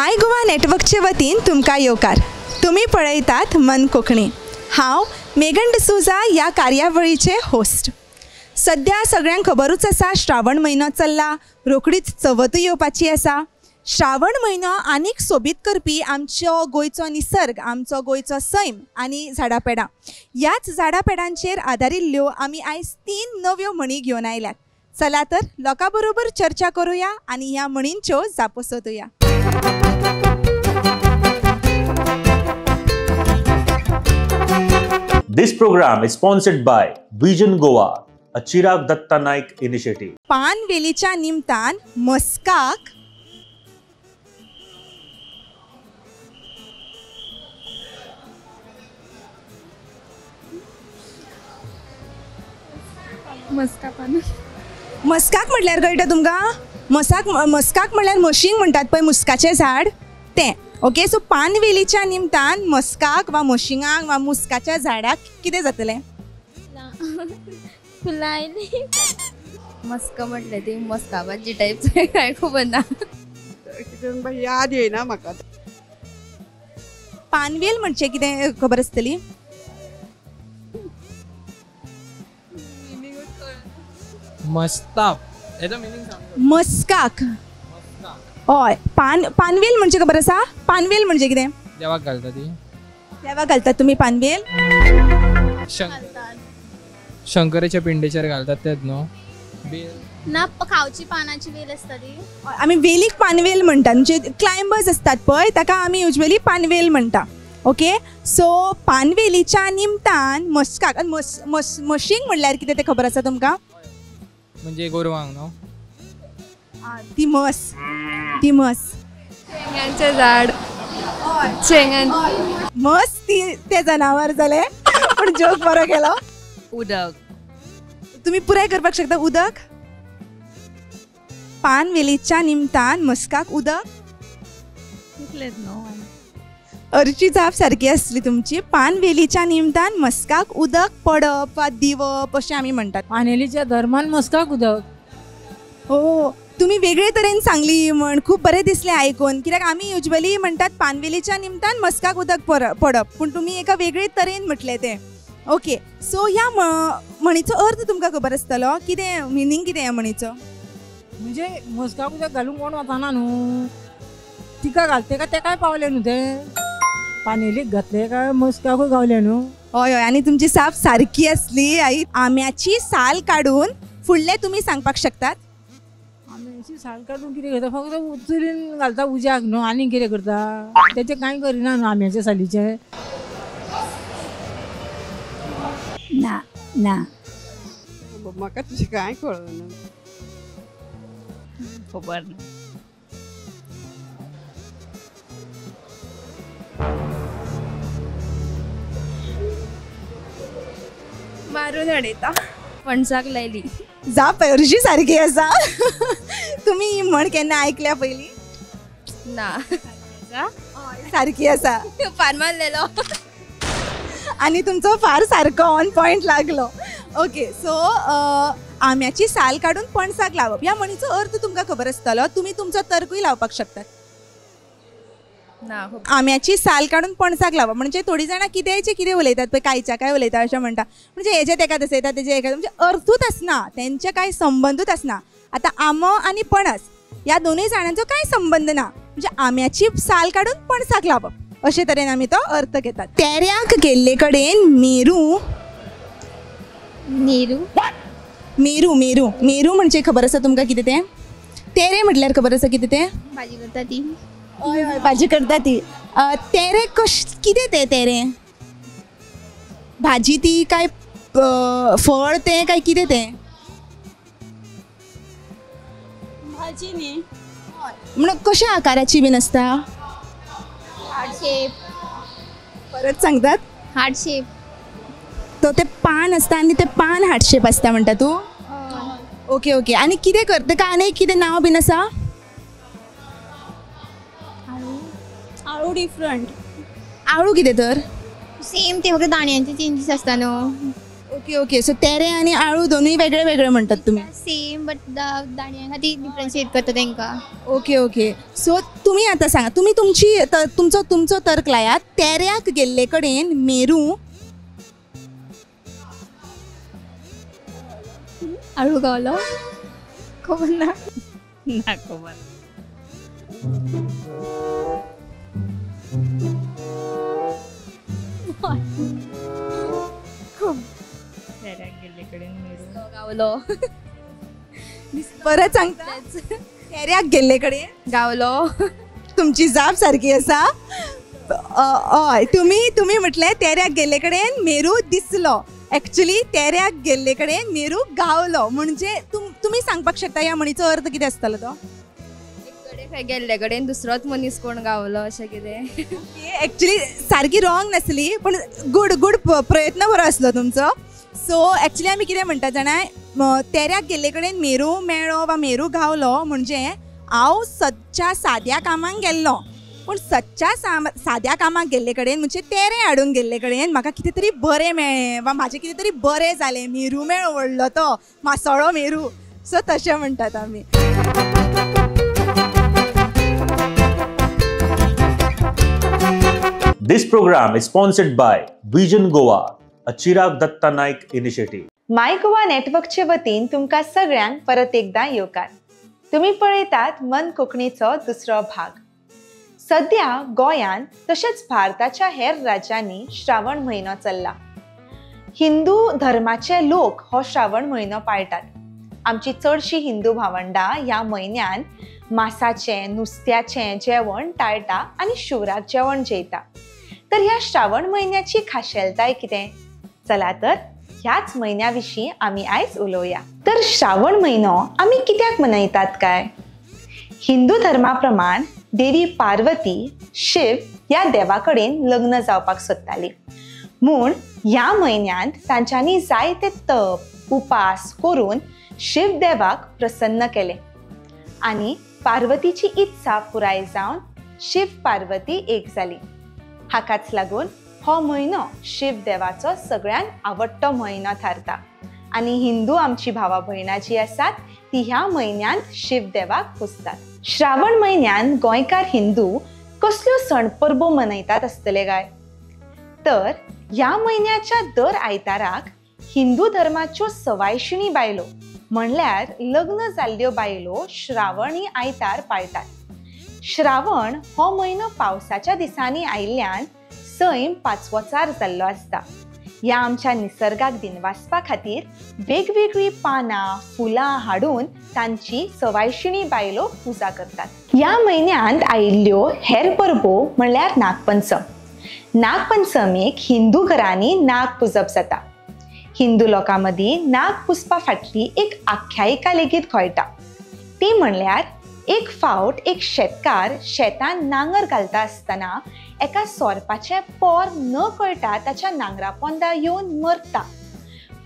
माय गोवा नेटवर्कचे वतीन तुमकां येवकार. तुमी पळयतात मन कोंकणी. हांव मेघन डिसोजा ह्या कार्यावळीचे होस्ट. सद्या सगळ्यांक खबरूच आसा, श्रावण म्हयनो चल्ला, रोखडीच चवथूय येवपाची आसा. श्रावण म्हयनो आनीक सोबीत करपी आमचो गोंयचो निसर्ग, आमचो गोंयचो सैम आनी झाडां पेडां. ह्याच झाडां पेडांचेर आदारिल्ल्यो आमी आयज 3 नव्यो म्हणी घेवन आयल्यात. चला तर लोकां बरोबर चर्चा करूया आनी ह्या म्हणींच्यो जापो सोदुया. This program is sponsored by Vision Goa, a Chirag Datta Naik initiative. पानवेलीच्या निमतान मस्काक मस्काक म्हटल्यार कळटा तुमकां? मस्काक म्हळ्यार मशींग म्हणटात पळय, मुस्काचें झाड तें. ओके, सो पानवेलीच्या निमतान मस्काक वा मशिंगाक वा मुस्काच्या झाडाक कितें जातलें? फुलां आयलीं. मस्का म्हटलें ती मस्का भाजी टायप काय खबर ना, याद येयना म्हाका. पानवेल म्हणजे कितें खबर आसतली? मस्ताप हेजो मिनींग सांग. मस्काक. हय, पानवेल म्हणजे खबर आसा? पानवेल म्हणजे कितें? देवाक घालता ती. देवाक घालतात तुमी पानवेल? शंकराच्या पिंडेचेर घालतात तेच न्हू? ना, खावची पानाची वेल आसता ती. आमी वेलीक पानवेल म्हणटात, म्हणजे क्लायंबर्स आसतात पळय ताका आमी युजली पानवेल म्हणटा. ओके, सो पानवेलीच्या निमतान मस्काक मशींग म्हणल्यार कितें तें खबर आसा तुमकां? म्हणजे गोरवांक न्हू? ती म्हस, ती म्हस. शेंगांचें झाड. शेंगां म्हस ती तें जनावर जालें. पूण जोक बरो केलो. उदक तुमी पुराय करपाक शकता. उदक पानवेलीच्या निमतान मस्काक उदक. अर्ची जाप सारकी आसली तुमची. पानवेलीच्या निमतान मस्काक उदक पडप वा दिवप अशें आमी म्हणटात. पानेलीच्या धर्मान मस्काक उदक. हो, तुमी वेगळे तरेन सांगली म्हण खूब बरें दिसलें आयकून. कित्याक आमी युजली म्हणटात पानवेलीच्या निमतान मस्काक उदक पडप, पूण तुमी एका वेगळे तरेन म्हटलें तें. ओके, सो ह्या म्हणीचो अर्थ तुमकां खबर आसतलो? कितें मिनींग कितें ह्या म्हणीचो? म्हणजे मस्काक उदक घालूंक कोण वचना न्हू, तिका घालते काय तेकाय पावलें न्हू, तें पानेलीक घातलें काय मस्काकूय गावलें न्हू. हय हय, आनी तुमची साप सारकी आसली. आई, आम्याची साल काडून फुडलें तुमी सांगपाक शकतात? आम्याची साल काडून कितें करता? फक्त चुलीन घालता उज्याक न्हू, आनी कितें करता तेचें कांय करिना न्हू आम्याच्या सालीचें. ना ना, म्हाका तशें कांय कळना, खबर ना. मारून उडयता. पणसाक लायली. जाप हरशी सारकी आसा. तुमी ही म्हण केन्ना आयकल्या पयलीं? ना. सारकी आसा. फार मारलेलो आनी तुमचो फार सारको ऑन पॉयंट लागलो. ओके, सो आम्याची साल काडून पणसाक लावप ह्या म्हणीचो अर्थ तुमकां खबर आसतलो. तुमी तुमचो तर्कूय लावपाक शकतात. आम्याची साल काडून पणसाक लावप म्हणजे थोडीं जाणां कित्याचें कितें उलयतात पळय, कायच्या काय उलयता अशें म्हणटा. म्हणजे हेजें तेका तशें येता, तेजें एका, म्हणजे अर्थूच आसना, तेंचे कांय संबंदूच आसना. आतां आंबो आनी पणस ह्या दोनूय जाणांचो कांय संबंद ना, म्हणजे आम्याची साल काडून पणसाक लावप अशे तरेन आमी तो अर्थ घेतात. तेऱ्याक गेल्ले कडेन मेरू. नेरू. मेरू मेरू मेरू म्हणजे खबर आसा तुमकां कितें तें? तेरे म्हटल्यार खबर आसा कितें तें? भाजी करता ती. हय हय, भाजी करता ती. तेरे कश कितें तें? तेरे भाजी ती काय फळ तें काय कितें तें? भाजी न्ही. म्हणून कशा आकाराची बीन आसता? Heart shape. परत सांगतात? Heart shape. तो तें पान आसता आनी तें पान हार्ट शेप आसता म्हणटा तूं? ओके ओके, आनी कितें करता काय आनी कितें नांव बीन आसा? आळू डिफरंट. आळू कितें तर? सेम ते फक्त दाण्यांचे चेंजीस आसता न्हू. ओके ओके, सो तेरे आनी आळू दोनूय वेगळे वेगळे म्हणटात तुमी? सेम बट दाण्या खातीर डिफरन्शिएट करता तेंकां. ओके ओके, सो तुमी आतां सांगा, तुमी तुमची तुमचो तुमचो तर्क लायात. तेऱ्याक गेल्ले कडेन मेरू आळू गावलो, खबर ना. ना खबर. खूब तेऱ्याक गेल्ले कडेन मेरू गावलो. परत सांगता, तेऱ्याक गेल्ले कडेन गावलो. तुमची जाप सारकी आसा. हय, तुमी तुमी म्हटलें तेऱ्याक गेल्ले कडेन मेरू दिसलो. एक्चुली तेऱ्याक गेल्ले कडेन मेरू गावलो म्हणजे तुमी सांगपाक शकता ह्या म्हणीचो अर्थ कितें आसतलो तो? एक कडेन खंय गेल्ले कडेन दुसरोच मनीस कोण गावलो अशें कितें. एक्चुली सारकी रॉंग नासली, पूण गुड गुड प्रयत्न बरो आसलो तुमचो. सो एक्चुली आमी कितें म्हणटा जाणा, तेऱ्याक गेल्ले कडेन मेरू मेळ्ळो वा मेरू गावलो म्हणजे हांव सदच्या साद्या कामाक गेल्लो, पूण सदच्या साद्या कामाक गेल्ले कडेन म्हणजे तेरे हाडूंक गेल्ले कडेन म्हाका कितें तरी बरें मेळ्ळें वा म्हाजें कितें तरी बरें जालें, मेरू मेळ्ळो व्हडलो तो मासोळो मेरू. सो तशें म्हणटात आमी. This program is sponsored by Vision Goa, a Chirag Datta Naik initiative. My Goa नेटवर्कचे वतीन तुमकां सगळ्यांक परत एकदां येवकार. तुमी पळयतात मन कोंकणीचो दुसरो भाग. सद्या गोंयांत तशेंच भारताच्या हेर राज्यांनी श्रावण म्हयनो चल्ला. हिंदू धर्माचे लोक हो श्रावण म्हयनो पाळटात. आमची चडशी हिंदू भावंडां ह्या म्हयन्यान मासाचें नुस्त्याचें जेवण टाळटा आनी शिवराक जेवण जेयता. तर ह्या श्रावण म्हयन्याची खाशेलताय कितें? चला तर ह्याच म्हयन्या विशीं आमी आयज उलोवया. तर श्रावण म्हयनो आमी कित्याक मनयतात काय? हिंदू धर्मा प्रमाण देवी पार्वती शिव ह्या देवा कडेन लग्न जावपाक सोदताली, म्हूण ह्या म्हयन्यांत तांच्यांनी जायते तप उपास करून शिव देवाक प्रसन्न केलें आनी पार्वतीची इत्सा पुराय जावन शिव पार्वती एक जाली. हाकाच लागून हो म्हयनो शिव देवाचो सगळ्यांत आवडटो म्हयनो थारता आनी हिंदू आमची भावा भयणां जी आसात ती ह्या म्हयन्यांत शिव देवाक पुजतात. श्रावण म्हयन्यांत गोंयकार हिंदू कसल्यो सण परबो मनयतात आसतले काय? तर ह्या म्हयन्याच्या दर आयताराक हिंदू धर्माच्यो सवायशिणी बायलो म्हणल्यार लग्न जाल्ल्यो बायलो श्रावणी आयतार पाळटात. श्रावण हो म्हयनो पावसाच्या दिसांनी आयिल्ल्यान सैम पाचवोचार जाल्लो आसता. ह्या आमच्या निसर्गाक दिनवासपा खातीर वेगवेगळीं पानां फुलां हाडून तांची सवायशिणी बायलो पुजा करतात. ह्या म्हयन्यांत आयिल्ल्यो हेर परबो म्हणल्यार नागपंचम. नागपंचमीक हिंदू घरांनी नाग पुजप जाता. हिंदू लोकां मदीं नाग पुजपा फाटली एक आख्यायिका लेगीत कळटा. ती म्हणल्यार एक फावट एक शेतकार शेतान नांगर घालता आसतना एका सोरपाचें पोर न कळटा ताच्या नांगरा पोंदा येवन मरता.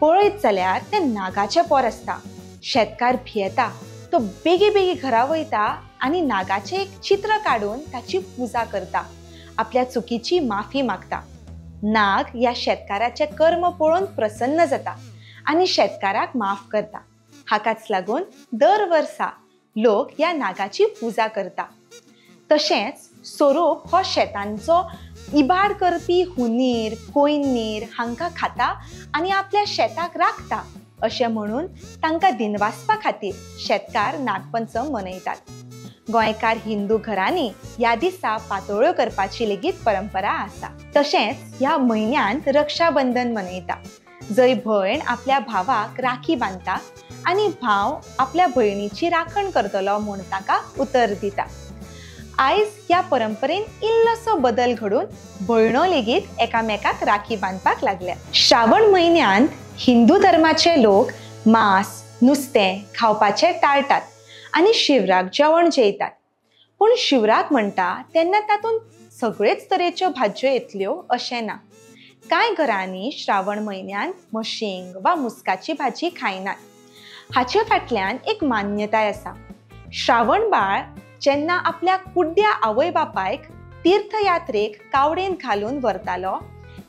पळयत जाल्यार तें नागाचें पोर आसता. शेतकार भियेता, तो बेगी बेगी घरा वयता आनी नागाचें एक चित्र काडून ताची पुजा करता, आपल्या चुकीची माफी मागता. नाग ह्या शेतकाराचें कर्म पळोवन प्रसन्न जाता आनी शेतकाराक माफ करता. हाकाच लागून दर वर्सा लोक ह्या नागाची पुजा करता. तशेंच सोरोप हो शेतांचो इबाड करपी हुनीर कोयनीर हांकां खाता आनी आपल्या शेताक राखता अशें म्हणून तांकां दिनवासपा खातीर शेतकार नागपंचम मनयतात. गोंयकार हिंदू घरांनी ह्या दिसा पातोळ्यो करपाची लेगीत परंपरा आसा. तशेंच ह्या म्हयन्यांत रक्षाबंधन मनयता, जंय भयण आपल्या भावाक राखी बांदता आनी भाव आपल्या भयणीची राखण करतलो म्हूण ताका उतर दिता. आयज ह्या परंपरेन इल्लोसो बदल घडून भयणो लेगीत एकामेकाक राखी बांदपाक लागल्या. श्रावण म्हयन्यांत हिंदू धर्माचे लोक मांस नुस्तें खावपाचें टाळटात आनी शिवराक जेवण जेयतात. पूण शिवराक म्हणटा तेन्ना तातूंत सगळेच तरेच्यो भाजयो येतल्यो अशें ना. कांय घरांनी श्रावण म्हयन्यांत म्हशींग वा मुस्काची भाजी खायनात. हाचे फाटल्यान एक मान्यताय आसा. श्रावण बाळ जेन्ना आपल्या कुड्ड्या आवय बापायक तीर्थयात्रेक कावडेन घालून व्हरतालो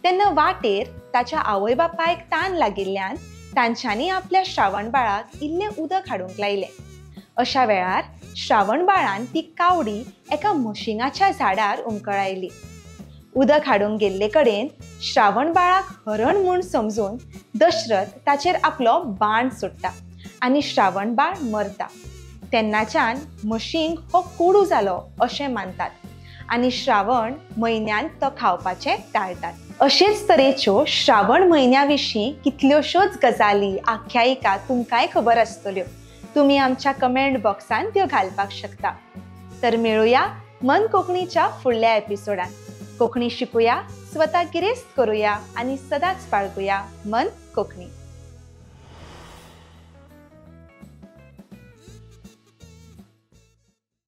तेन्ना वाटेर ताच्या आवय बापायक तान लागिल्ल्यान तांच्यांनी आपल्या श्रावण बाळाक इल्लें उदक हाडूंक लायलें. अशा वेळार श्रावणबाळान ती कावडी एका म्हशिंगाच्या झाडार उमकळायली. उदक हाडूंक गेल्ले कडेन श्रावणबाळाक हरण म्हूण समजून दशरथ ताचेर आपलो बाण सोडटा आनी श्रावणबाळ मरता. तेन्नाच्यान म्हशींग हो कोडू जालो अशें मानतात आनी श्रावण म्हयन्यांत तो खावपाचें टाळटात. अशेच तरेच्यो श्रावण म्हयन्या विशीं कितल्योश्योच गजाली, आख्यायिका तुमकांय खबर आसतल्यो. तुमी आमच्या कमेंट बॉक्सान त्यो घालपाक शकता. तर मेळुया मन कोंकणीच्या फुडल्या एपिसोडान. कोंकणी शिकुया, स्वता गिरेस्त करुया आनी सदांच बाळगुया मन कोंकणी.